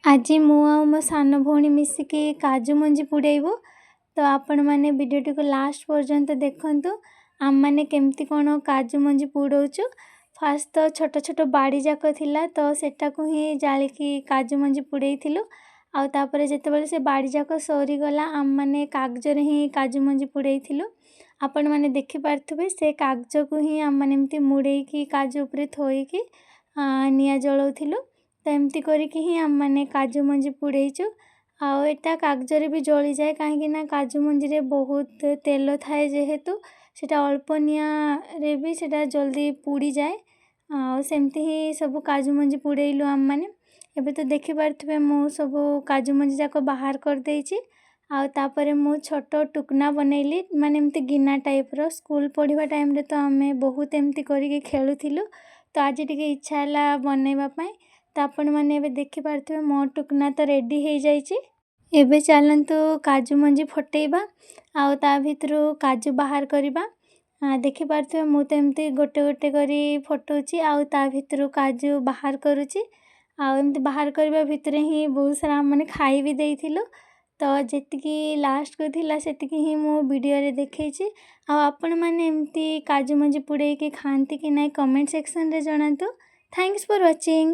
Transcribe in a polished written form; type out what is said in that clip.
ଆଜି ମୁଁ ଆଉ ମୋ ସାନ ଭଉଣୀ ମିଶିକି କାଜୁ ମଞ୍ଜି ପୁଡ଼େଇବୁ। ତ ଆପଣମାନେ ଭିଡ଼ିଓଟିକୁ ଲାଷ୍ଟ ପର୍ଯ୍ୟନ୍ତ ଦେଖନ୍ତୁ, ଆମମାନେ କେମିତି କ'ଣ କାଜୁ ମଞ୍ଜି ପୁଡ଼ଉଛୁ। ଫାଷ୍ଟ ତ ଛୋଟ ଛୋଟ ବାଡ଼ି ଯାକ ଥିଲା, ତ ସେଟାକୁ ହିଁ ଜାଳିକି କାଜୁ ମଞ୍ଜି ପୁଡ଼େଇଥିଲୁ। ଆଉ ତାପରେ ଯେତେବେଳେ ସେ ବାଡ଼ି ଯାକ ସରିଗଲା, ଆମମାନେ କାଗଜରେ ହିଁ କାଜୁ ମଞ୍ଜି ପୁଡ଼େଇଥିଲୁ। ଆପଣମାନେ ଦେଖିପାରୁଥିବେ, ସେ କାଗଜକୁ ହିଁ ଆମମାନେ ଏମିତି ମୁଡ଼େଇକି କାଜୁ ଉପରେ ଥୋଇକି ନିଆଁ ଜଳାଉଥିଲୁ। ତ ଏମିତି କରିକି ହିଁ ଆମମାନେ କାଜୁ ମଞ୍ଜି ପୁଡ଼େଇଛୁ। ଆଉ ଏଇଟା କାଗଜରେ ବି ଜଳିଯାଏ, କାହିଁକି ନା କାଜୁ ମଞ୍ଜିରେ ବହୁତ ତେଲ ଥାଏ, ଯେହେତୁ ସେଇଟା ଅଳ୍ପ ନିଆଁରେ ବି ସେଇଟା ଜଲ୍ଦି ପୋଡ଼ିଯାଏ। ଆଉ ସେମିତି ହିଁ ସବୁ କାଜୁ ମଞ୍ଜି ପୁଡ଼େଇଲୁ ଆମମାନେ। ଏବେ ତ ଦେଖିପାରୁଥିବେ, ମୁଁ ସବୁ କାଜୁ ମଞ୍ଜି ଯାକ ବାହାର କରିଦେଇଛି। ଆଉ ତାପରେ ମୁଁ ଛୋଟ ଟୁକୁନା ବନେଇଲି, ମାନେ ଏମିତି ଗିନା ଟାଇପ୍ର। ସ୍କୁଲ ପଢ଼ିବା ଟାଇମ୍ରେ ତ ଆମେ ବହୁତ ଏମିତି କରିକି ଖେଳୁଥିଲୁ, ତ ଆଜି ଟିକେ ଇଚ୍ଛା ହେଲା ବନେଇବା ପାଇଁ। ତ ଆପଣମାନେ ଏବେ ଦେଖିପାରୁଥିବେ, ମୋ ଟୁକୁନା ତ ରେଡ଼ି ହେଇଯାଇଛି। ଏବେ ଚାଲନ୍ତୁ କାଜୁ ମଞ୍ଜି ଫଟେଇବା ଆଉ ତା ଭିତରୁ କାଜୁ ବାହାର କରିବା। ଦେଖିପାରୁଥିବେ, ମୁଁ ତ ଏମିତି ଗୋଟେ ଗୋଟେ କରି ଫଟଉଛି ଆଉ ତା ଭିତରୁ କାଜୁ ବାହାର କରୁଛି। ଆଉ ଏମିତି ବାହାର କରିବା ଭିତରେ ହିଁ ବହୁତ ସାରା ଆମମାନେ ଖାଇ ବି ଦେଇଥିଲୁ। ତ ଯେତିକି ଲାଷ୍ଟକୁ ଥିଲା, ସେତିକି ହିଁ ମୁଁ ଭିଡ଼ିଓରେ ଦେଖେଇଛି। ଆଉ ଆପଣମାନେ ଏମିତି କାଜୁ ମଞ୍ଜି ପୁଡ଼େଇକି ଖାଆନ୍ତି କି ନାହିଁ, କମେଣ୍ଟ ସେକ୍ସନରେ ଜଣାନ୍ତୁ। Thanks for watching.